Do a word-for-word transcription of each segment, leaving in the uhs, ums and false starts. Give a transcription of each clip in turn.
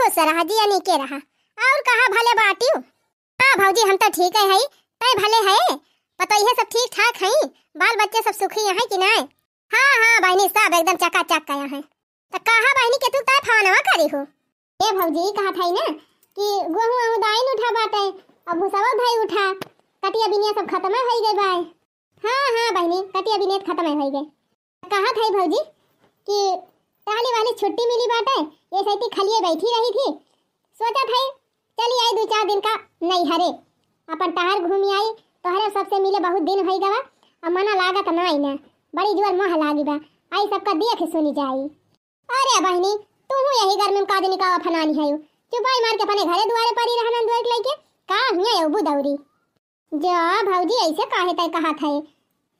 खुश रहा जी, अनिके रहा। और कहा भले बाटिउ? हाँ भौजी, हम तो ठीक है, है। तै भले है? पतोहिए सब ठीक ठाक हैं? बाल बच्चे सब सुखी हैं कि नाय? हाँ, हाँ बहिनी, सब एकदम चकाचक कया है। त कहा बहिनी के तू तै फोनवा करी हो? ए भौजी, कहा था ना कि गोहूँ अहूँ दाइन उठा बाटे, अब भूसवा धाई उठा, कटिया बिनिया सब खत्म होइ गए बाय। हाँ, हाँ बहिनी, कटिया बिनिया खत्म होइ गए। कहा था भौजी कि टहली वाली छुट्टी मिली बाटे, ये सैती खलिए बैठी रही थी, सोचा था चली आई दो चार दिन का नैहरे, अपन टहर घूमी आई, तोहरे सबसे मिले बहुत दिन होइ गवा, अब मना लागत नाई ना, बड़ी जोर मोह लागी बा, आई सबका देख सुनी जाई। अरे बहिनी, तू यही गर्मी में का दिन का अफनानी है, चुपाई मार के अपने घरे दुआरे परी रहना दुआरे लइके, का हियाँ अउबू दौरी। जा भौजी, ऐसे काहे तय कहा था?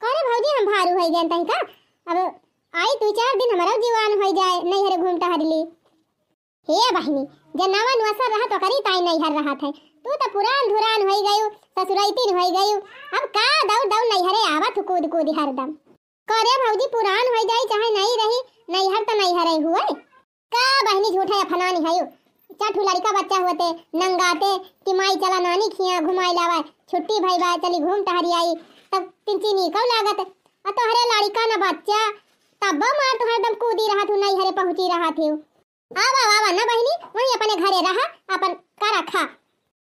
करे भौजी, हम भारू होइ गए तही का, अब आई दो चार दिन हमारा जीवान होइ जाए, नैहरे घूम टहर ली। हे बहिनी, जे नवा नुअसर रहत ओकरी ताई नैहर रहत है। तू त पुरान धुरान होइ गयू, ससुरैतिन होइ गयू। अब का दौड़ दौड़ नैहरे आवत हु कूद कूद हरदम। करे भौजी, पुरान होइ जाई चाहे नहीं रही, नैहर त नैहरे हुए। का बहिनी झूठे अफनानी हयू। चार ठू लड़का बच्चा होते, नंगाते, कि माई चला नानी खिया घुमाई लावा, छुट्टी भई बा, चली घूम टहरी आई, तब तिनची नीकौ लागत। अ तोहरे लड़का न बच्चा, तब्बो मार तू हरदम कूदी रहत हु, नैहरे पहुँची रहत हु। आवा, आवा ना बहिनी, वहीं अपने घरे रहा, अपन करा खा।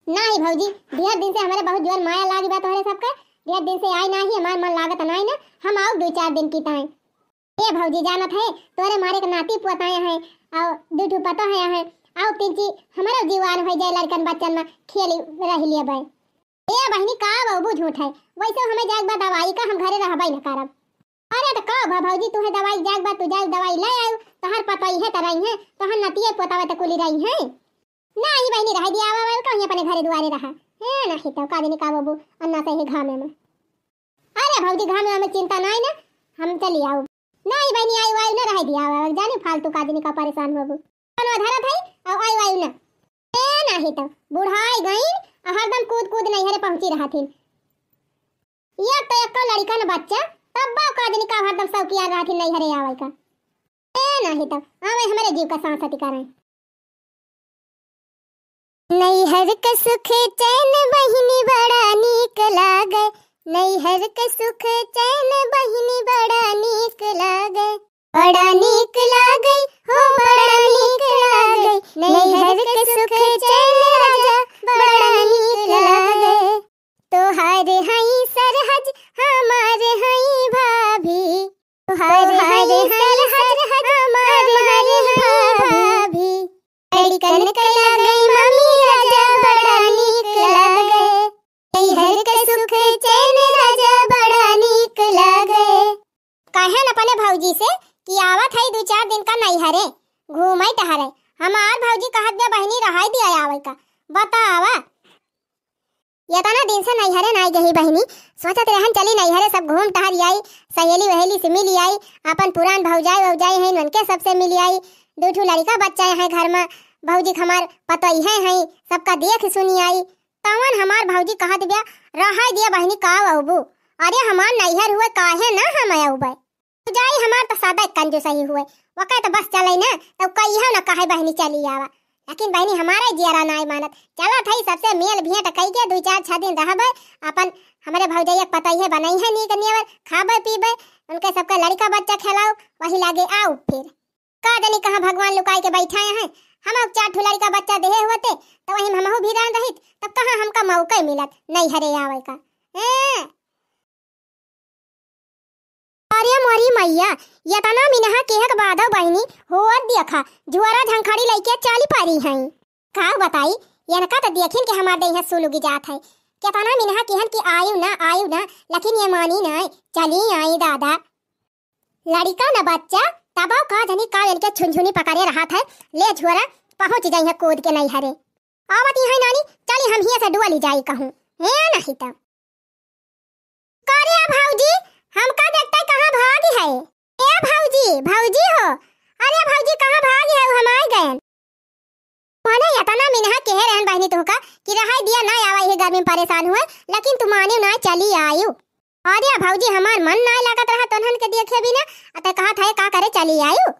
नाही भौजी, ढेर दिन से हमारे बहुत जोर माया लागी बा तोहरे सबके, ढेर दिन से आई नाही, हमार मन लागत नाही ना, हम आउब दो चार दिन की ताई। ए भौजी, जानत है, तोरे मारे के नाती पोताए हैं, और दू ठू पतोह हैं, और तिनची हमारो जीवान होइ जाए, लड़कन बच्चन में खेली रह लिए बे। ए बहिनी, का बहू झूठ है, वैसे हमें जाए के बा दवाई का, हम घरे रहबे न करब। अरे त का भा भौजी, तुहे दवाई जाए के बा, तू जाए दवाई ले आयु, तोहर पतोहिए त रही हैं, तोहर नतिये पोतावे त कुली रही हैं। नाही बहिनी, रह दिया आवा, आवा, कहीं अपने घरे दुआरे रहा। हे नाही तो का जनी का बहू, अन्ना से ही घामे में। अरे भौजी, घामे में चिंता नाही ना, हम चली आउब। नाही बहिनी, आयु आयु ना, रह दिया आवा, आवा, जाने फालतू का जनी का परेशान होबू। कनवा धरत है, आउ आयु आयु ना। ए नाही तो बुढ़ाई गई, आ हरदम कूद कूद नैहरे पहुँची रहथिन। एक तो एको लड़िका न बच्चा, तब्बो का जनी का हरदम शौकिया रहथिन नैहरे आवे का। ए नाही तो आवे हमरे जीव का सांस अति करें। नैहर के सुख चैन बहिनी बड़ा नीक लागे, नैहर के सुख चैन बहिनी बड़ा नीक लागे, बड़ा नीक लागे, हो बड़ा नीक लागे, नैहर के सुख चैन राजा बड़ा नीक लागे। तोहार हई सरहज, हमार हई भाभी, तोहार हई सरहज, हमार हई भाभी। लड़िकन के लागे मामी राजा बड़ा नीक लागे। नैहर के सुख चैन राजा बड़ा नीक लागे। कहेन अपने भौजी से कि आवत हई दू चार दिन का नैहरे, घूमे टहरे। हमार भौजी कहत बा बहिनी रहाई दिया आवे का। बतावा। एतना दिन से नैहरे नाई गई बहिनी, सोचत रहन चली नैहरे सब घूम टहर आई, सहेली वहेली से मिल आई, अपन पुरान भौजाई वौजाई हैं उनके सबसे मिल आई, दू ठू लड़िका बच्चा हैं घर में, भौजी के हमार पतोहिए हैं, सबका देख सुनी आई। तवन हमार भौजी कहत बिया, "रहाई दिया बहिनी, का अउबू? अरे हमार नैहर हुए, काहे ना हम अउबे? जाई हमार तो सदा कंजूसही हुए, वके तो बस चले ना, तो कहियो ना कहे बहिनी चली आवा।" लेकिन बहिनी हमारा जियरा नाई मानत, चलत हई सबसे मेल भेंट कई के दू चार छह दिन रहबे, अपन हमरे भौजैया के पतोहिए बनई है नीक नियवर, खाबे पीबे, उनके सबके लड़िका बच्चा खेलाओ, वही लागे आओ फिर। का जानी कहाँ भगवान लुकाई के बैठाए हैं। हम अब चार ठो लड़िका बच्चा देहे होते, तो वही में हमहू भी रहन रहित, तब कहाँ हमका मौका मिलत नैहरे आवे का। हैं? अरे मोरी मैया, एतना मिनहा केहक बादव बहिनी, होत देखा, झुआरा झंखड़ी लइके चली परी हैं। का बताई, इनका तो देखिन के हमार देहिया सुलुगी जात है। केतना मिनहा केहन कि आयु ना, आयु ना, लेकिन ये मानी ना, चली आई दादा। लड़िका न बच्चा, तबो का जनी का इनके झुनझुनी पकड़े रहत है, ले झुअरा पहुँच जइहे कूद के नैहरे। आवत ही है नानी, चली हम हियाँ से डुअली जाई कहूँ, हे नहीं तो। करे भौजी, हमका देखते कहाँ भागी है? ए भौजी, भौजी हो, अरे भौजी कहाँ भागी है, हम आए गए। माने एतना मिनहा केहे रहन बहिनी तुहका कि रहाई दिया ना आवा, यही गर्मी में परेशान हुए, लेकिन तू मानियो ना, चली आयु। अरे भौजी, हमार मन ना लागत रहा तोहन के देखे बिना, अते कहा था का करे चली आयु।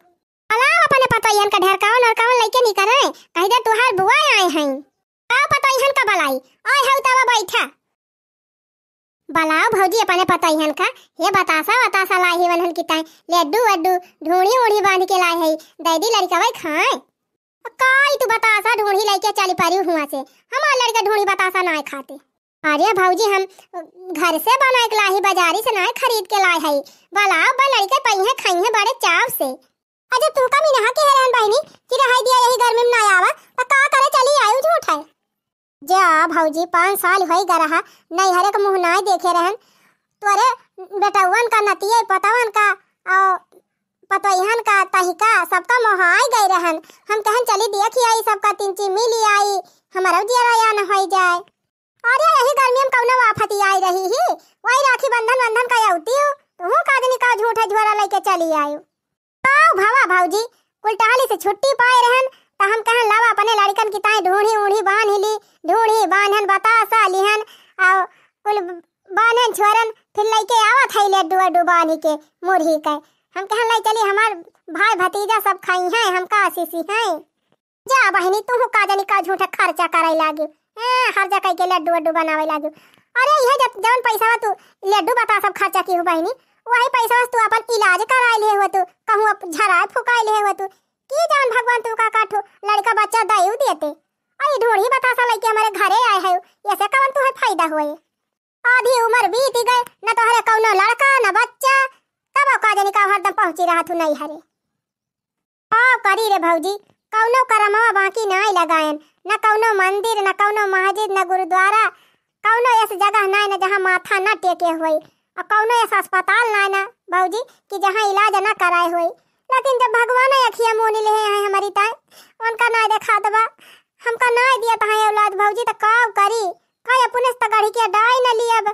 बलाओ अपने पतोहियन का, ढेर कवन और कवन लइके निकरे, कहि दे तुहार बुआ आए हैं। आओ पतोहियन का बलाई, आए हऊ तब बैठा। बलाओ भौजी अपने पतोहियन का, हे बतासा वतासा लाई ही वनहन की ताई, लड्डू वड्डू, ढूंढी ऊढ़ी बांध के लाई है, दे दी लड़िकवे खाए। काई तू बतासा ढूंढी लइके चली परी हुआ से, हमार लड़िका ढूंढी बतासा नाय खाते। अरे भौजी हम घर से बनाए के लाई, बाजारी से नाय खरीद के लाई है, बलाओ बा लड़िके पइहे खाइहे बड़े चाव से। अच्छा तू का मिनहा के रहन बहिनी कि रहाई दिया यही गर्मी में ना आवा, त का करे चली आयु झूठ है। जा भौजी, पाँच साल होई ग रहा, नैहरे के मुँह नाय देखे रहन। तोरे बेटउवन का नतिये पतवन का और पतोहियन का तहिका सबका मोहाई गई रहन। हम कहन चली देखी आई, सबका तिनची मिली आई, हमारा जियरा या न होई जाए। अरे यही गर्मी में कौनो आफती आई रही ही, वही राखी बंधन वंधन का अवती हो, तुहू का जनी का झूठा झोरा लइके चली आयु। आओ भवा भौजी, कुल टहली से छुट्टी पाए रहन, त हम कहन लावा अपने लड़िकन की ताई ढूंढी ऊढ़ी बांध ली, ढूंढी बांधन बतासा लिहन, और कुल बांधन छोरन, फिर लइके आवत है लड्डू अड्डू बांध के मुरही के। हम कहन लाई चली हमार भाई भतीजा सब खाई हैं, हमका आशीषी हैं। जा बहिनी, तू का जनी का झूठा खर्चा कराई लागी, ए, हर जगह के लड्डू वड्डू बनावे लागी। अरे यह जब जवन पैसा तू लड्डू बता सब खर्चा की हो बहिनी, वही पैसा तू अपन इलाज कराए ले हो, तू कहूँ अब झराए फुकाए ले हो, तू की जान भगवान तू का काठो लड़का बच्चा दयू देते। अरे ढूंढी बतासा लइके हमारे घरे आए है, ऐसे कवन तू है फायदा होए? आधी उम्र बीत गए, न तोहरे कौनो लड़का न बच्चा, तब का जनी का हरदम पहुँची रहा तू नैहरे। का करी रे भौजी, कौनो करमवा बाकी नाय लगायन, न कौनो मंदिर, न कौनो मस्जिद, न गुरुद्वारा, कौनो ऐस जगह नाय न जहाँ माथा न टेके होई, और कौनो ऐस अस्पताल नाय न भौजी कि जहाँ इलाज न कराए होई। लेकिन जब भगवान अखिया मूनी लेहे हैं हमारी ताई, उनका नाय देखात बा, हमका नाय दियत है औलाद भौजी, त का करी, का अपने से त गढ़ी के डाई न लियब।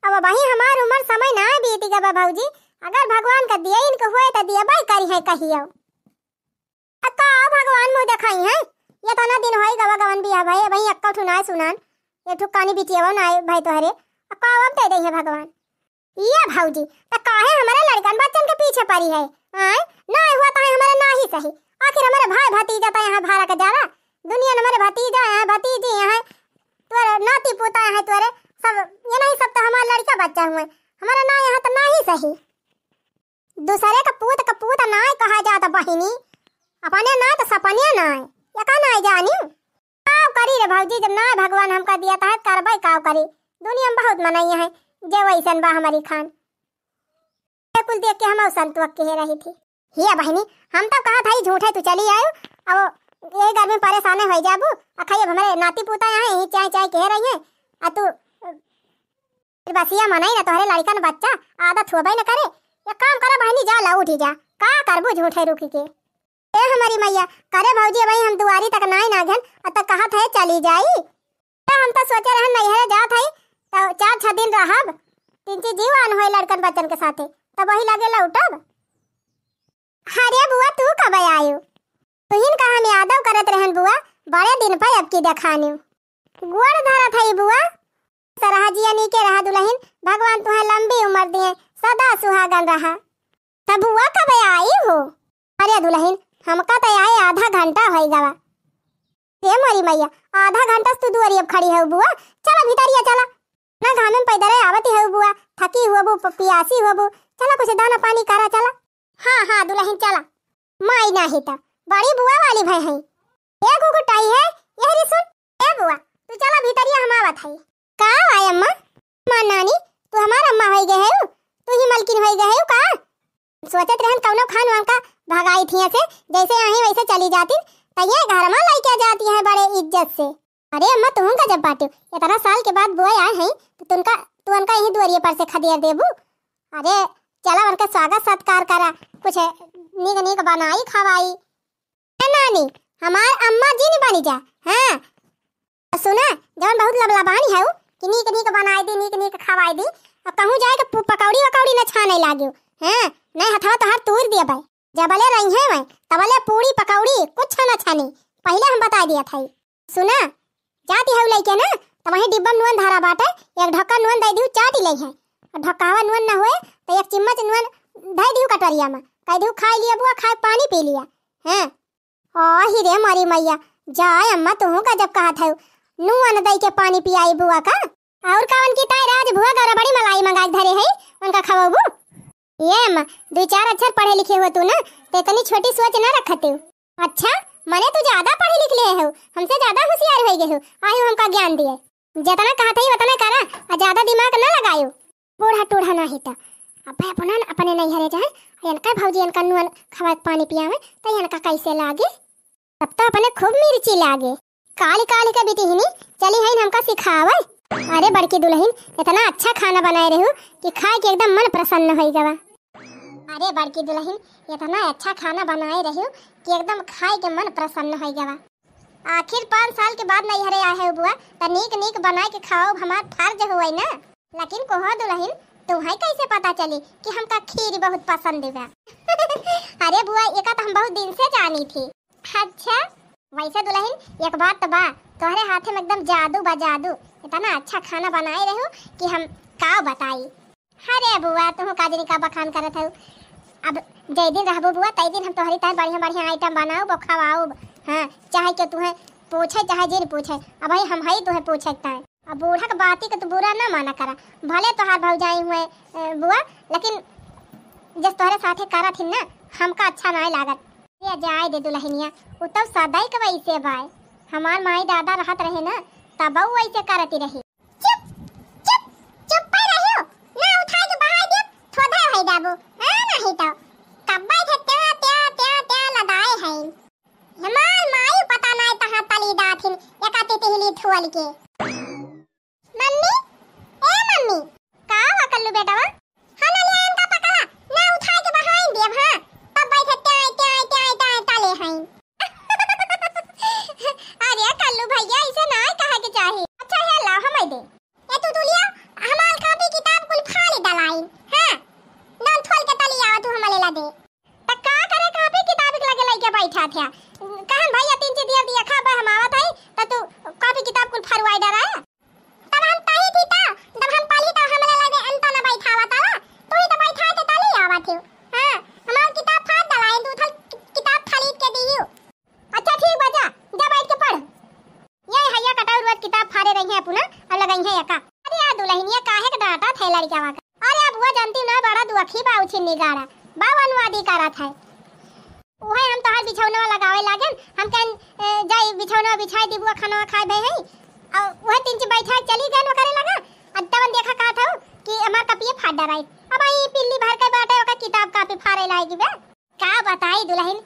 अब वही हमार उम्र समय ना बीत गवा भौजी, अगर भगवान का दिए इनके हुए त दिए बाई करी है कहियो। अ का भगवान मुँह देखाई है, ये तना दिन होई गवा गवन बिया भई, वही अक्का ठुनाए सुनान, ये ठुकानी बिटियावा ना आए भाई तोहरे, अ का अब दे दे है भगवान। ये भौजी, त काहे हमारे लड़कन बच्चन के पीछे पड़ी है? आय, ना हुआ त है हमारे ना ही सही, आखिर हमारे भाई भतीजा त यहाँ भाड़ा का जाला, दुनिया में हमारे भतीजा यहाँ, भतीजी यहाँ, तोरे नाती पोता है तोरे, सब ये नहीं, सब तो हमारे लड़का बच्चा हुए, हमारा ना यहाँ तो ना ही सही। दूसरे का पूत का पूत ना कहा जाता बहिनी, अपने ना तो सपने ना, ये का ना जानी। काव करी रे भौजी, जब ना भगवान हमका दिया था करबे काव करी। दुनिया में बहुत मनई है जे वैसन बा हमारी खान। ये कुल देख के हम संतोष के रही थी। हे बहिनी, हम तो कहा था ही झूठे तू चली आयो, अब यही गर्मी में परेशाने हो जाबू, अखई अब हमारे नाती पोता यहाँ यही चाय चाय कह रही है, आ तू फिर बसिया मनई ना तोहरे लड़कन बच्चा आदत होबे न करे। एक काम करो बहिनी, जा ला उठी जा, का करबू झूठे रुकी के। ए हमारी मैया, करे भौजी भाई हम दुआरी तक नाई नाघन, अब तक कहा था चली जाई। त हम त सोचे रहन नैहरे जात हई, त चार छह दिन रहब, तीन चीज जीव आन होए लड़कन बच्चन के साथे, तब वही लगे लौटब। अरे बुआ, तू कब आयु? तुहिन का हम यादव करत रहन बुआ, बड़े दिन पर अब की देखानी। गोड़ धरत हई बुआ, सरहा जिया नीके रहा दुलहिन, भगवान तुहे लंबी उम्र दिए, सदा सुहागन रहा। त बुआ कब आई हो? अरे दुलहिन, हमका त आए आधा घंटा होई गवा। हे मोरी मैया, आधा घंटा से तू दुआरी अब खड़ी हऊ बुआ, चला भीतरिया चला। ना घामे में पैदल आवती हऊ बुआ, थकी हुआ बू, प-, पियासी हुआ बू, चला कुछ दाना पानी करा चला। हाँ, हाँ दुलहिन चला। माई नाही त बड़ी बुआ वाली भय है। ए गुगुटाई है, यह री सुन। ए बुआ, तू चला भीतरिया हम आवत हई। का आय अम्मा? माँ नानी, तू हमार अम्मा होई गए हऊ? तू ही मलकिन होई गए हऊ का? सोचत रहन कौनो खान वान का भगाई थिया से, जैसे आई वैसे चली जाती, त ये घर में लइके जाती है बड़े इज्जत से। अरे अम्मा, तुहू का जब बाटे, इतना साल के बाद बुआ आए हैं, तो तुनका, तू उनका यही दुआरिये पर से खदेर देबू? अरे चला उनका स्वागत सत्कार करा, कुछ नीक नीक बनाई खवाई। ए नानी, हमार अम्मा जी नहीं बनी जा। हाँ, सुना, जवन बहुत लबलबानी है कि नीक नीक बनाई दी, नीक नीक खवाई दी, अब कहूँ जाए के पु-, पकौड़ी वकौड़ी न छाने लागियो। हाँ, नहीं हथवा तोहार तूर दिया भाई। जबले रही है मैं, तबले पूड़ी पकौड़ी कुछ न छानी, पहले हम बता दिया था। सुना, जाती है लइके ना, तो वहीं डिब्बा में नून धरा बाटे, एक ढक्का नून दे दियो, चाटी ले है। और ढक्कावा नून ना होए, तो एक चम्मच नून दे दियो कटोरिया में, कह दू खाइ लिया बुआ, खाइ पानी पी लिया। हैं? आही रे मोरी मइया, जाए अम्मा, तुहूँ गजब कहत हउ। नून दइ के पानी पियाई बुआ का? अउर कवन की ताई राज भुआ गौरा बड़ी मलाई मंगाइ के धरे हइ, उनका खवबू? ए अम्मा, दुइ चार अक्षर पढ़े लिखे होतू ना, त इतनी छोटी सोच ना रखतू। अच्छा, मने तू ज्यादा पढ़ी लिख लिहे हउ, हमसे ज्यादा होशियार होइ गए हउ, आयु हमका ज्ञान दिए। जेतना कहत हई ओतना करा, अउर ज्यादा दिमाग ना लगायु। बूढ़ा टूढ़ा नाहीं त। अबे अपना न अपने नैहरे जाए, इनका भौजी इनका नून खवा के पानी पियावे, त इनका कैसे लागे? तब त अपने खूब मिर्ची लागे। काली काली के बिटिहिनी चली हइन हमका सिखावे। अरे बड़की दुलहिन, इतना अच्छा खाना बनाए रहू कि खाए के एकदम मन प्रसन्न होइ गवा। अरे बड़की दुलहिन, इतना अच्छा खाना बनाए रहू कि एकदम खाए के मन प्रसन्न होइ गवा। आखिर पाँच साल के बाद नैहरे आए हउ बुआ, त नीक नीक बनाए के खाओ, हमार फर्ज हुए ना। लेकिन कहो दुलहिन, तुम्हें कैसे पता चली कि हमका खीर बहुत पसंद बा? अरे बुआ, एका त हम बहुत दिन से जानी थी। अच्छा, वैसे दुलहिन, एक बात त बा, तोहरे हाथे में एकदम जादू बा, जादू। इतना अच्छा खाना बनाए रहू कि हम का बताई। अरे बुआ, तुहू का जनी का बखान करत हउ। अब जय दिन रहबू बुआ, तय दिन हम तोहरी ताईं बढ़िया बढ़िया item बनाउब, खवाउब। हाँ, चाहे के तुहें पूछे, चाहे जिन पूछे, अब भाई हम हई तुहें पूछे के ताईं। अब बूढ़ा के बाती के तू बुरा ना माना करा, भले तोहार भौजाई हुए, ए, बुआ, लेकिन जस तोहरे साथे करत हिन ना, हमका अच्छा नाय लागत। ये जाए दे दुलहिनिया, उ तब सदाई के वैसे बाय। हमार माई दादा रहत रहे ना, तब उ वैसे करती रही। चुप, चुप, चुप पे रहियो, ना उठाए के बहाय दे, थोधे होई जाबो, हाँ, नहीं तो कब्बे से त्या, त्या, त्या, त्या लदाए हैं। हमार माई पता नाय कहाँ तली दाथिन, एका तितिहली थुअल के। मम्मी, ए मम्मी। का हुआ कल्लू बेटवा? हाँ नलिया, इनका पकड़ा, ना उठाए के बहाइन दियब, हाँ? तब बैठे त्याय, त्याय, त्याय, त्याय ताले हईन। अरे कल्लू भैया, ऐसे ना कहे के चाही। अच्छा है, ला हम दे। ए तू दुलिया, हमार कापी किताब कुल फाड़ डलाइन, हाँ? नल थोल के तली आवा तू हमले ला दे। त का करे, कापी किताब के लगे लइके बैठा थे? कहन भैया तीन चीज दिया दिया खा, बे हम आवत हई, त तू कापी किताब कुल फरवाई डरा है। तब हम तही थी त, जब हम पढ़ी त हमरे लगे अंत न बैठावा ताला, तू ही त बैठा के तली आवत हो। हाँ, हमार किताब फाड़ डलाए, तू थल कि-, किताब खरीद के दियो। अच्छा ठीक बा, जा, जा बैठ के पढ़। ये हैया कटाऊ रोज किताब फाड़े रही है अपना, अब लगाई है एका। अरे यार दुलहिनिया काहे के डांटा थे लड़का का? अरे अब वो जानती ना, बड़ा दुखी बा उछिन्नी गाड़ा, बा वनवादी करत है। उहे हम तोहार बिछौनवा लगावे लागेन, हम कहन, ए, जाई बिछौनवा बिछाई दी बुआ, खानवा खाए भे है। और उहे तीन ची बैठा चली गएन ओकरे लगा। अब तवन देखा कहत हऊ कि हमार कपिए फाड़ डराई। अब आई पिल्ली भर के बाटे ओकर किताब कापी फाड़े लागी बे। का बताई दुलहिन,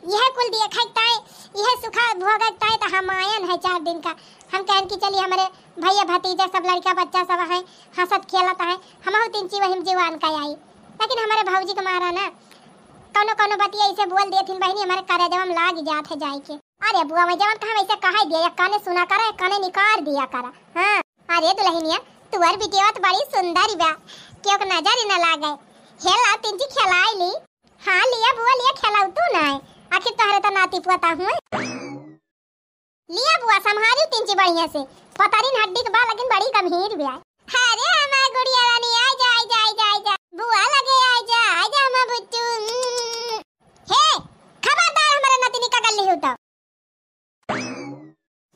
यह कुल देखे के ताई, यह सुखा भोगे के ताई त हम आयन है चार दिन का। हम कहन कि चली हमरे भैया भतीजा सब लड़का बच्चा सब हैं, हंसत खेलत हैं, हमहू तीन ची वही में जीवान का आई। लेकिन हमारे भौजी के मारा ना कौनो कौनो बतिया ऐसे बोल देथिन बहिनी, हमारे करेजवा में लाग जात है जाए के। अरे बुआ, मैं जवन कहा वैसे कहा दिया, एक काने सुना करा, एक काने निकार दिया करा। हाँ। अरे दुलहिनिया, तुअर बिटिया तो बड़ी सुंदर बा, केहू के नजर ही न लागे। हेला तीन ची खेलाई ली। हाँ लिया बुआ, लिया खेलाऊ तू ना है, आखिर तोहरे तो नाती पोता हुए। लिया बुआ, संभारी तीन ची बढ़िया से, पतरीन हड्डी के बा लेकिन बड़ी गंभीर बा। अरे हमार गुड़िया रानी, आइ जा, आइ जा, आइ जा, आइ जा। बुआ लगे आइ जा, आइ जा हमार बुच्चू। हे, खबरदार हमरे नतिनी का गल्ली हो तो।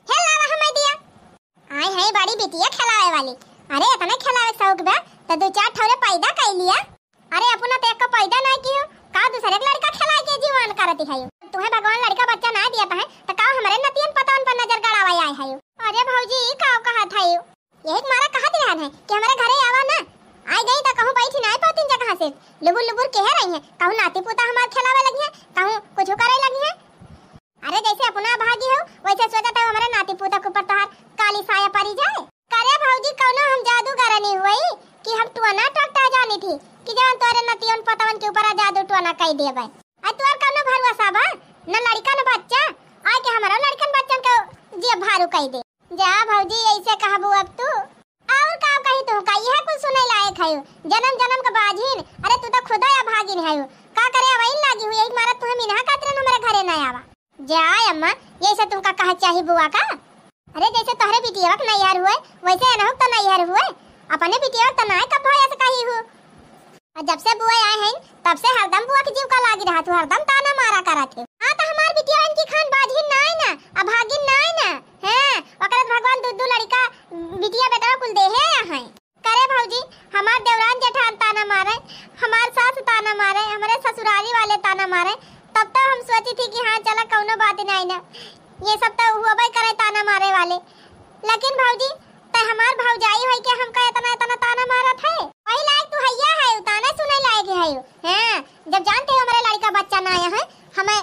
हे लावा हमें दिया। आए हैं बड़ी बिटिया खेलावे वाली। अरे इतने खेलावे शौक बा, तो दो चार ठौरे पैदा कर लिया। अरे अपना तो एक पैदा ना कियो, का दूसरे के लड़का खेला के जीवन करती है। तुम्हें भगवान लड़का बच्चा ना दिया है, तो का हमारे नतियन पतवन पर नजर गड़ावा आए है? अरे भौजी, ई का कहत है? यही के मारा कहत रहन है कि हमारे घरे आवा ना, आ गई तो कहूँ बैठी ना पातीन जगह से, लुबुर लुबुर कहे रही है, कहूँ नाती पोता हमार खेलावे लगी है, कहूँ कुछ करे लगी है। अरे जैसे अपना भागी हो, वैसे सोचत है हमारे नाती पोता के ऊपर तोहार काली साया पड़ी जाए। करे भौजी, कौनो हम जादूगरनी हुई कि हम टोना टोकता जानी थी कि जवन तोरे नतियन पतवन के ऊपर जादू टोना कई देबे। आ तोर कौनो भरोसा बा? न लड़का न बच्चा, आके हमारो लड़कन बच्चन के जिया भारू कई दे। जा भौजी, ऐसे कहबू अब तू। और का कही तू का, यह कुल सुने लायक है, जन्म जन्म का बाझिन। अरे तू तो खुदा या भागिन है, का करे अब इन लागी हुई, यही मारा तुम्हें मिनहा खातिर हमारे घरे ना आवा। जा अम्मा, यही से तुमका कहा चाही बुआ का? अरे जैसे तोहरे बिटिया के नैहर हुए, वैसे एनहु के तो नैहर हुए, अपने बिटिया के तो ना कब भैया से कही हूँ। और जब से बुआ आए हैं, तब से हरदम बुआ की जीव का लागी रहत हो, हरदम ताना मारा करत हो। हाँ, त हमार बिटिया इनकी खान बाझिन नाई ना, अभागिन नाई ना। हैं, ओकरे त भगवान दू दू लड़िका, बिटिया बेटवा कुल देहे हैं। करे भौजी, हमार देवरान जेठान ताना मारे, हमार सास ताना मारे, हमरे ससुरारी वाले ताना मारे, तब तो हम सोची थी कि हाँ चला कौनो बात नाई ना, ये सब तो होबे करे ताना मारे वाले। लेकिन भौजी, तै हमार भौजाई होई के हमका इतना इतना ताना मारत है? वही लायक तू हैया है, ताना सुने लायक है। हैं, जब जानते हो हमरे लड़िका बच्चा नाई है, हमें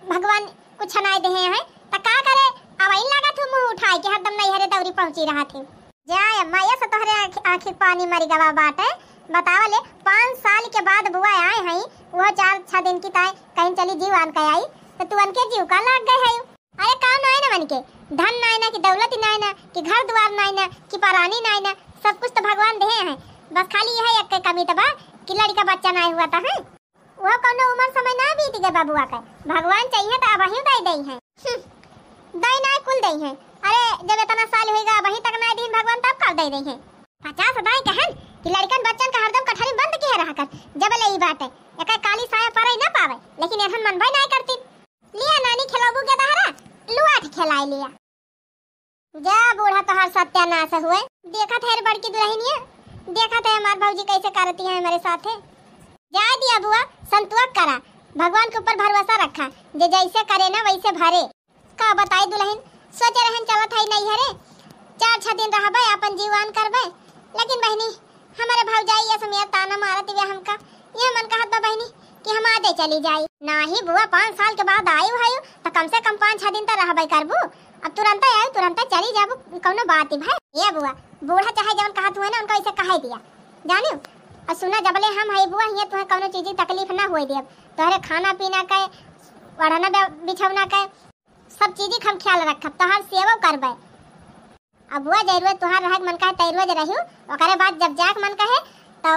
भगवान कुछ नाई देहे हैं, त का करे? अब इन लागत हो मुँह उठाए के हरदम नैहरे दौरी पहुँची रहत है। जा अम्मा, ये से तोहरे आँखी, आँखी पानी मरी गवा बाटे। बतावा ले, पाँच साल के बाद बुआ आए हई, वो चार छह दिन की ताई कहीं चली जीव आन के आई, त तू अनके जीव का लाग गए है? अरे का नाई ना मन के, धन नाई ना कि दौलत नाई ना कि घर दुआर नाई ना कि परानी नाई ना, सब कुछ त भगवान देहे हैं। बस खाली यह एक कमी त बा कि लड़िका बच्चा नाई हुआ त है। वह कौनो उम्र समय ना बीत गए बबुआ के, भगवान चाहिए त अबहियो दे दे हैं। हम्म, दे ना कुल दे हैं। अरे जब इतना साल होइगा अबही तक ना दीन भगवान तब कब दे दे हैं? पचास दाई कहन कि लड़कन बच्चन का हरदम कठरी बंद किए रहा कर, जब ले ई बाटे, एकर काली साया परे ना पावे, लेकिन एहन मन भाई ना करती। लिया नानी खेलबू के तहरा, लुआ के खेलाई लिया। जा बूढ़ा तोहार सत्यानाश हुए। देखत है रे बड़की दुल्हनिया, देखत है हमार भौजी कैसे करती है हमारे साथे। जाए दिया बुआ, संतुआ करा, भगवान के ऊपर भरोसा रखा, जे जैसे करे ना वैसे भरे। का बताई दुल्हन, सोचे रहन चलत है नैहरे, चार छह दिन रहबे, अपन जीवन करबे, लेकिन बहनी, हमरे भौजाई ये समय ताना मारत हुए हमका, ये मन कहत बा बहनी कि हम आजे चली जाई। नाही बुआ, पाँच साल के बाद आयु है, त कम से कम पाँच छह दिन त रहबे करबू। अब तुरंत आयु, तुरंत चली जाबू, कौनो बात ही भाई। ये बुआ, बूढ़ा चाहे जवन कहत हुए ना, उनका ऐसे कहे दिया, जानियो। और सुना, जबले हम है बुआ, हियाँ तुम्हें कौनो चीज की तकलीफ ना हुए देब। तोहरे खाना पीना के, ओढ़ना बे-, बिछौना के, सब चीज के हम ख्याल रखब, तोहार सेवा करबे। अब बुआ जरूरत तुहार रहे के मन कहे तैरुए जे रहियो, ओकरे बाद जब जाए के मन कहे तो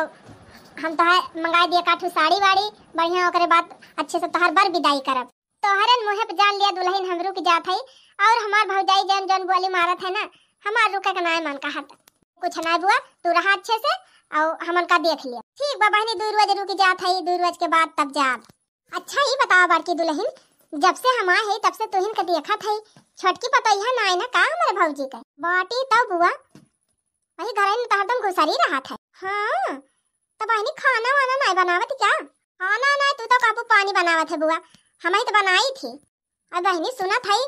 हम तोहार मंगाए दिए काठू साड़ी वाड़ी बढ़िया, ओकरे बाद अच्छे से तोहार बर विदाई करब। तोहरन मुँहे पे जान लिया दुल्हन हम रुक जात हई, और हमार भौजाई जौन जौन बोली मारत है ना, हमार रुके के नाय मन कहत। कुछ नाय बुआ, तू रहा अच्छे से, और हमन का देख लिया। ठीक बा बहनी, दुई रोज रुक जात हई, दुई रोज के बाद तब जाब। अच्छा, ई बताओ बड़की दुल्हन, जब से हम आए हई, तब से तुहिन के देखत हई, छोटकी पतोहिया ना आई ना का हमरे भौजी के? बाटी तब बुआ, वही घर में तो हरदम घुसरी रहत है। हाँ, तो बहनी खाना वाना नहीं बनावत क्या? खाना नहीं, तू तो काबू पानी बनावत है बुआ, हम ही तो बनाई थी। अब बहनी सुनत हई,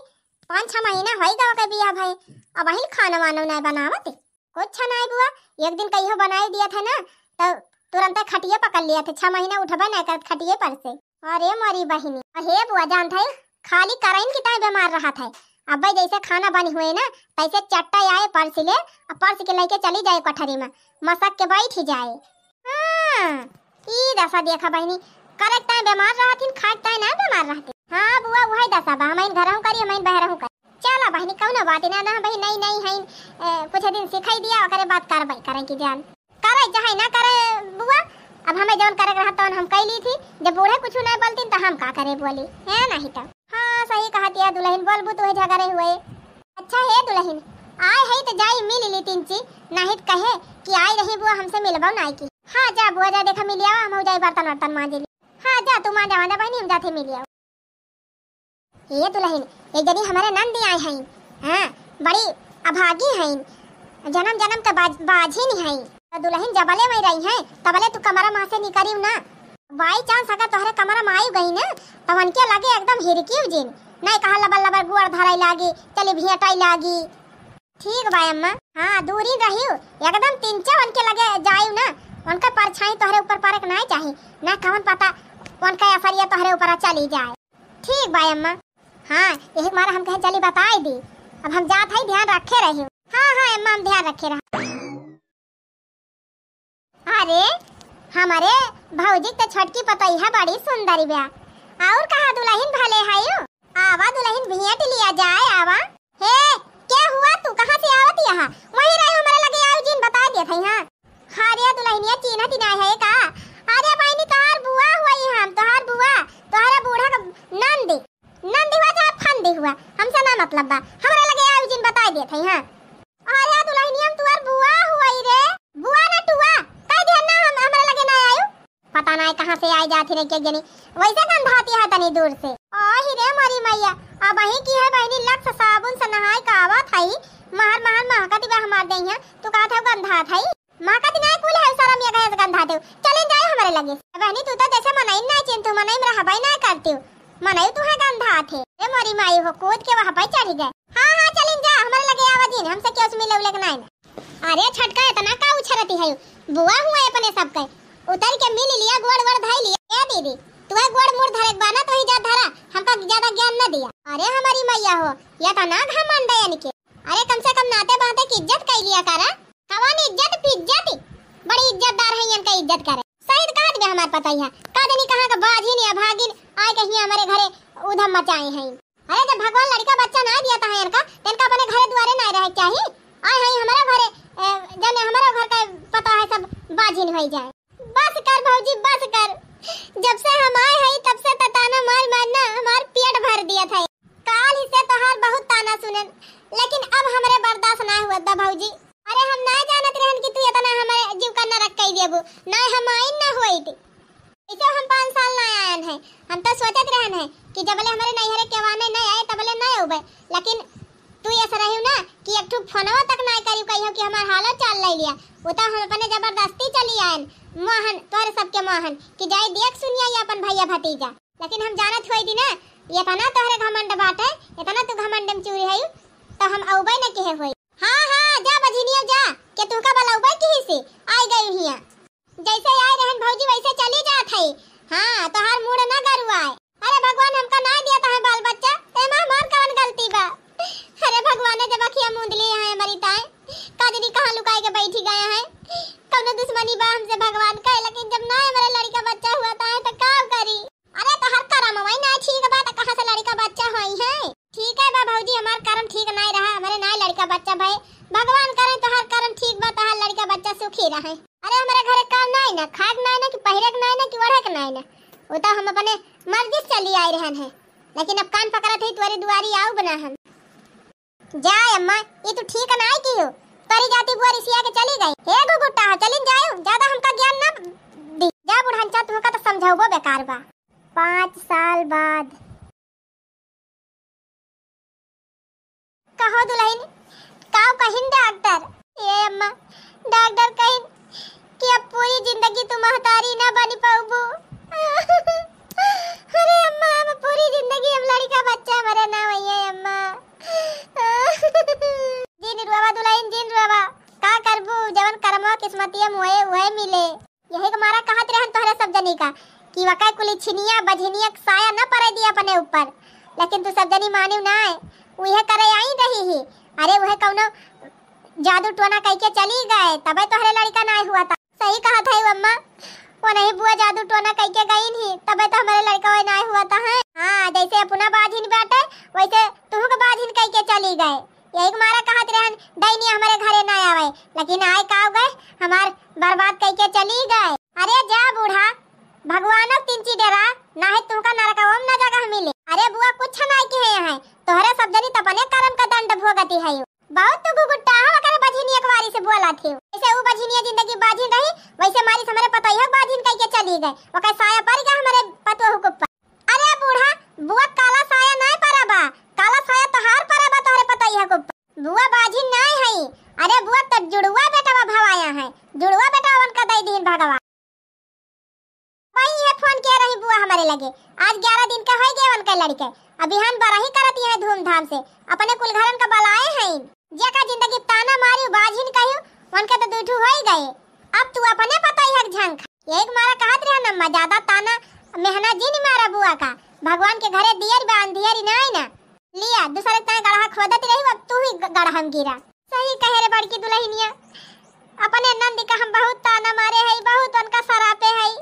पाँच छह महीना होई गवा के बियाह भई, अब बहनी खाना वाना नहीं बनावत। कुछ नाय बुआ, एक दिन कहियो बनाई दिया था ना, तो तुरंते खटिये पकड़ लिया था, छह महीना उठबे नहीं करत खटिये पर से। अरे मोरी बहिनी, अहे बुआ जानत है, खाली करइन की ताई बीमार रहत है। अब्बे जैसे खाना बनी हुए ना, तैसे चट्टा आए परस ले, अब परस के लेके चली जाए कोठरी में, मसक के बैठ ही जाए। हाँ, ई दशा देखा बहिनी, करे ताई बीमार रहथिन, खाए ताई ना बीमार रहथिन। हाँ बुआ, वही दशा बा, हम इन घरहूँ करी, हम इन बहरहूँ करी। चला बहिनी, कौनो बात ना, ना बहिनी, नई नई है, ए, कुछ दिन सिखाई दिया, ओकरे बाद कार्रवाई करें की जान। करे चाहे ना करे बुआ, अब हमें जौन करे के रहा तौन हम कैली थी। जब बूढ़े कुछ नहीं बोलतीन तो हम का करे बोली, है नहीं तो। हाँ सही कहत या दुल्हन, बोलबू तो है झगड़े हुए। अच्छा हे दुल्हन, आए है तो जाई मिल ली तीन ची, नहीं तो कहे कि आई रही बुआ हमसे मिलबो नहीं की। हाँ जा बुआ जा, देखा मिलिया हम जाई बर्तन वर्तन मांजे ली। हाँ जा तू मांजा मांजा बहनी, हम जाते मिलिया। ए दुल्हन, एक जनी हमरे नंदी आई हैं, हाँ, बड़ी अभागी हैं, जन्म जन्म के बाज-, बाझिन हैं। तो दुल्हन जबले में रही हैं, तबले तू कमरा में से निकरियो ना। By chance अगर तोहरे कमरा में आई गई ना, तो उनके लगे एकदम हिरकियो जिन, नहीं कहा लबर लबर गुअर धराई लागी, चली भेंटाई लागी। ठीक बा अम्मा। हाँ, दूरी रहियो, एकदम तिनचे उनके लगे जाइयो ना, उनका परछाई तोहरे ऊपर परक नहीं चाही, ना कौन पता उनका असरिया तोहरे ऊपर चली जाए। ठीक बा अम्मा। हाँ, यही मारा हम कहे चली बताई दी। अब हम जात हई, ध्यान रखे रहियो। हाँ, हाँ अम्मा, हम ध्यान रखे रहा। अरे, हमरे भौजी के तो छोटकी पतोहिया बड़ी सुंदर बा। और कहा दुल्हन भले हयो? आवा दुल्हन भेंट लिया जाए, आवा। हे, के हुआ तू? कहाँ से आवत यहाँ? वहीं रहे हमरे लगे आयु जिन बताई देत हई, हाँ। अरे दुल्हनिया चिन्हत ही नाय है का? अरे बहिनी तोहार बुआ हुआ ही हम, तोहार बुआ, तोहरा बूढ़ा का नंदी। नंदी हुआ चाहे फंदी हुआ, हमसे ना मतलब बा। हमरे लगे आयु जिन बताई देत हई, हाँ। अरे दुल्हनिया हम तोहार बुआ हुआ ही रे। बुआ ना टुआ, कह दिया ना हम, हमरे लगे ना आयु। पता ना कहाँ से आए जात ही नहीं के जनी, वैसे गंधाती है तनी दूर से। आही रे मोरी मैया, अबहीं की है बहिनी, लक्स साबुन से नहाए का आवत है, महर महर महकत बा हमार देहिया, तू कहत है गंधात है। महकत नहीं कुल है सारा मिया गैस गंधात है। चलिन जाए हमारे लगे। बहिनी तू तो जैसे मनई ना चिंतू, मनई में रहबई ना करती, मनई तू है गंधात है। ए मोरी माई हो, कूद के वहाँ पे चढ़ गए। हाँ हाँ चलिन जा, हमारे लगे आवा जिन, हमसे क्यों मिले उले के नहीं ना। अरे छटका, इतना का उछरती है? बुआ हुआ अपने सब के। उतर के मिल लिया, गोड़ वोड़ धई लिया। ए दीदी, तू है गोड़ मुड़ धरे के बा ना, तो ही जा धरा, हमका ज्यादा ज्ञान न दिया। अरे हमारी मैया हो, ये तो ना घमंड है इनके। अरे कम से कम नाते बाते की इज्जत कर लिया करा। कवन इज्जत पिज्जत, बड़ी इज्जतदार है इनका इज्जत करे। सही तो कहत बे हमार पतोहिया, का जनी कहाँ का बाझिन या भागिन आए के हियाँ हमारे घरे उधम मचाए हैं। अरे जब भगवान लड़का बच्चा ना दिया था इनका, तो इनका अपने घरे दुआरे ना रहे के चाही। आए हैं हमारे घरे, ए, जाने हमारे घर का पता है सब बाझिन हो जाए। बस कर भौजी, बस कर। जब से हम आए हैं तब से तो ताना मार मार ना हमार पेट भर दिया था। काल ही से तोहार बहुत ताना सुनेन, लेकिन अब हमरे बर्दाश्त ना हुआ था भौजी। अरे हम ना जानत रहन कि तू इतना हमारे जीव का नरक कई देबू। ना हम आइन ना होइत। ऐसे हम पाँच साल ना आयन है, हम तो सोचत रहन है कि जबले हमारे नैहरे के वाने नहीं आए तबले नहीं उबे, लेकिन तू ऐसे रही ना कि एक ठो फोनवा तक नहीं करी, कहियो कि हमार हालो चाल ले लिया। वो तो हम अपने जबरदस्ती चली आयन मोहन, तोहरे सबके मोहन कि जाई देख सुनिया ये अपन भैया भतीजा। लेकिन हम जानत होई थी ना, ये इतना तोहरे घमंड बाटे, इतना तू घमंड में चूरी है, तो हम अउबे न कहे होई। हाँ हाँ जा बझिनिया जा, के तुहका बलउबे की से आई गई हिया। जैसे आए रहन भौजी वैसे चली जात है। हाँ तोहार मूड ना गरुआए। अरे भगवान हमका ना दिया था बाल बच्चा, एमा हमार कौन गलती बा? अरे भगवान ने जब अखिया मूंद लिए हैं हमारी ताए, का जनी कहाँ लुकाए के बैठी गए हैं। कौनो दुश्मनी बा हमसे भगवान का, लेकिन जब ना हमारे लड़का बच्चा हुआ था तो का करी? अरे तोहार करम वही ना ठीक बा, तो कहाँ से लड़का बच्चा होई है? ठीक है बा भौजी, हमार करम ठीक नाई रहा, हमरे नाई लड़का बच्चा भए। भगवान करे तोहार करम ठीक बा, तोहार लड़का बच्चा सुखी रहे। अरे हमरे घरे काम नाई ना, खाए के नाई ना, कि पहिरे के नाई ना, कि ओढ़े के नाई ना, वो तो हम अपने मर्जी से चली आई रहन है, लेकिन अब कान पकड़त है तोरे दुआरी आउब ना हम। जा अम्मा, ये तू ठीक नाई की हो, तोरी जाती बुआ रिसिया के चली गई। हे गुगुट्टा, चलिन जाओ, ज्यादा हमका ज्ञान ना दी। जा बुढ़नचा, तुहका तो समझाउबो बेकार बा। पाँच साल बाद। कहो दुलहिन, काउ कहिन डॉक्टर? ए अम्मा, डॉक्टर कहिन कि अब पूरी जिंदगी तू महतारी ना बनी पाउबू। अरे अम्मा, अब पूरी जिंदगी अब लड़का बच्चा मरे ना होइए अम्मा। जिन रोवा दुलहिन, जिन रोवा, का करबू, जवन करमवा किस्मतिया में होए, उहे मिले। यही के मारा कहत रहन तोहरे सब जनी का कि वकै कुली छिनिया बझिनिया के साया न पड़े दिया अपने ऊपर, लेकिन तू सब जनी मानिव ना है, उहे करे आई रही ही। अरे उहे कौनो जादू टोना कइके चली गए, तबे तोहरे लड़का ना हुआ था। सही कहत है अम्मा, वो नहीं बुआ जादू टोना कइके गईन ही, तबे तो हमारे लड़का वही ना हुआ था है। हाँ, जैसे अपना बाझिन बाटे, वैसे तुहू के बाझिन कइके चली गए। यही के मारा कहत रहन, "डैनिया हमरे घरे ना आवे," लेकिन आए का हो गए, हमार बर्बाद कइके चली गए। अरे जा बूढ़ा, भगवान तीन चीज डरा, ना है तुमका नरकवा में ना जगह मिले। अरे बुआ, कुछ ना किहे हैं, तोहरे सब जनी तपने कर्म का दंड भोगती है। बहुत तू गुगुट्टा है, ओकरे बझिनिया के वारी से बोला थे। जैसे ऊ बझिनिया जिंदगी बाझिन रही, वैसे मारी से हमरे पतोहिया बाझिन कइके चली गए, ओकर साया पड़ गया हमरे पतोह के ऊपर। अरे बूढ़ा, बुआ काला साया नाय परा बा, काला साया तोहार परा बा तोहरे पतोहिया के ऊपर। बुआ बाझिन नाय हई, अरे बुआ त जुड़ुआ बेटवा भवाया है, जुड़ुआ बेटवा उनका दई दीन भगवान। वही है फोन किए रही बुआ हमारे लगे, आज ग्यारह दिन का होई गए उनके लड़के, अभी हम बरही करत है धूमधाम से, अपने कुल घरन का बलाए हैं। जेका जिंदगी ताना मारी बाझिन कहियो, उनके तो दुठू होई गए, अब तू अपने पतोहिया के झंखा। यही के मारा कहत रहे न अम्मा, ज्यादा ताना मेहना जिन मारा बुआ का। भगवान के घरे दियर बा, अंधियरी ना आई ना। लिया, दूसरे ताए गड़हा खोदत रही, अब तू ही ग-, गड़हा में गिरा। सही कहे रे बड़की दुलहिनिया, अपने नंद का हम बहुत ताना मारे हई, बहुत उनका सरापे हई।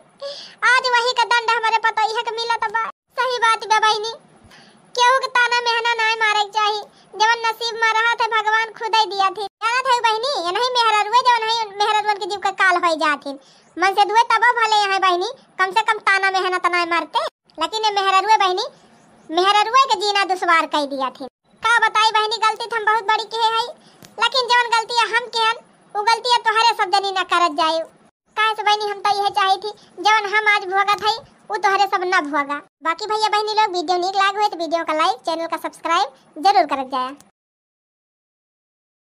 आज वही का दंड हमारे पतोहिया के मिलत बा। सही बात बा बहिनी, केहू के ताना मेहना नाय मारे के चाही, जवन नसीब में रहत है भगवान खुदे दिया थे। जानत है बहिनी, ये नहीं मेहररुए जवन है, मेहररुअन के जीव का काल होई जात है। मन से दुए तबो भले यहाँ बहिनी, कम से कम ताना मेहना त नाय मारते, लेकिन ये मेहररुए बहिनी, मेहररुए के जीना दुश्वार कई दिया थे। का बताई बहिनी, गलती त हम बहुत बड़ी किहे हई, लेकिन जवन गलतिया हम किहन, उ गलतिया तोहरे सब जनी न करत जाए। काहे से बहिनी, हम तो यह चाही थी, जवन हम आज भोगत हई, उ तोहरे सब ना भोगा। बाकी भैया बहिनी लोग, video नीक लाग होई तो video का like, channel का subscribe जरूर करत जाया।